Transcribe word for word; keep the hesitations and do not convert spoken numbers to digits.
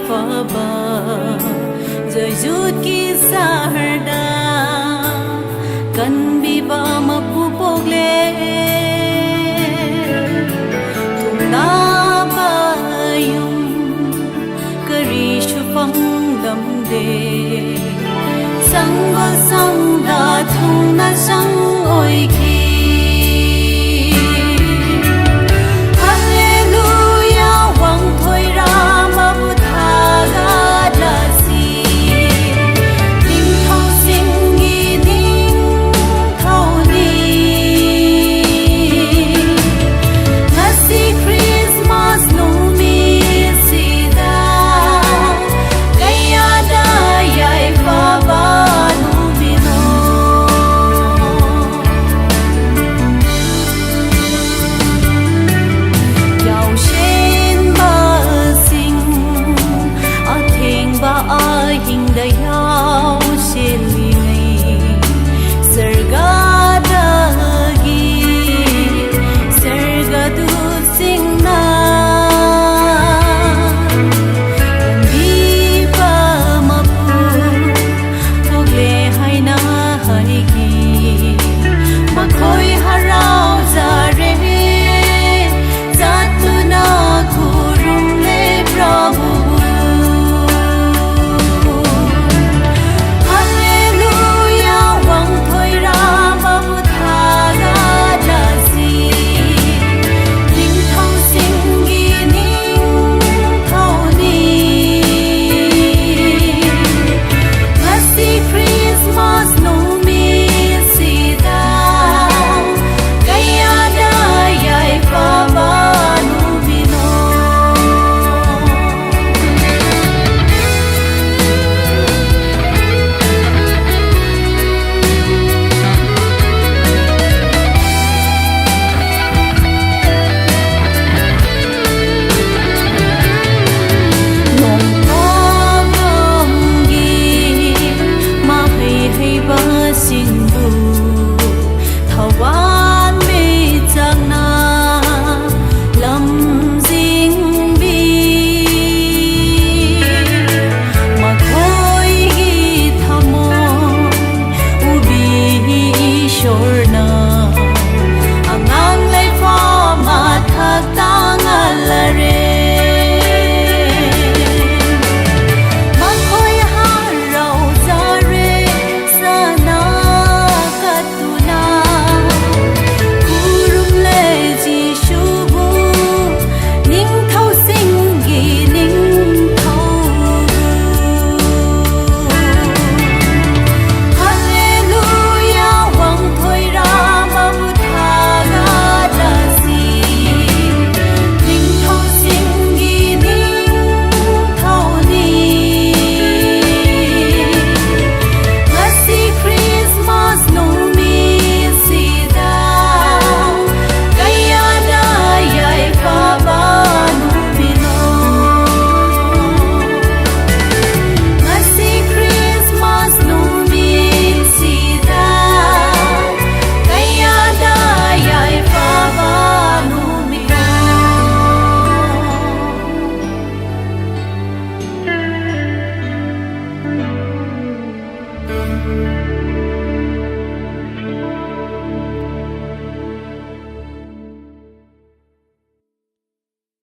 Faba, jajut ki saharda, kan biba mapu pokle, tumna bayum, kari shufang damde, sangba sangda thungna sang oiki. Hallelujah, wang thoi rama buthaga dasi. Ning thau sing ngi ning thau ni. Ngasi Christmas numi sida. Kaya da yai faba numi no. Yau shin ba sing, a theng ba a hing da yau shin li nei. Sarga da gi, sarga du sing na. Biba mapu, thok le hai na hai ki. Makhoi harau za re, zatuna kurum le Prabhu. Hallelujah, wang thoi rama buthaga dasi. Ning thau sing ngi ning thau ni. Ngasi Christmas numi sida. Kaya da yai faba numi no. Nong pa bang gi, ma hei hei ba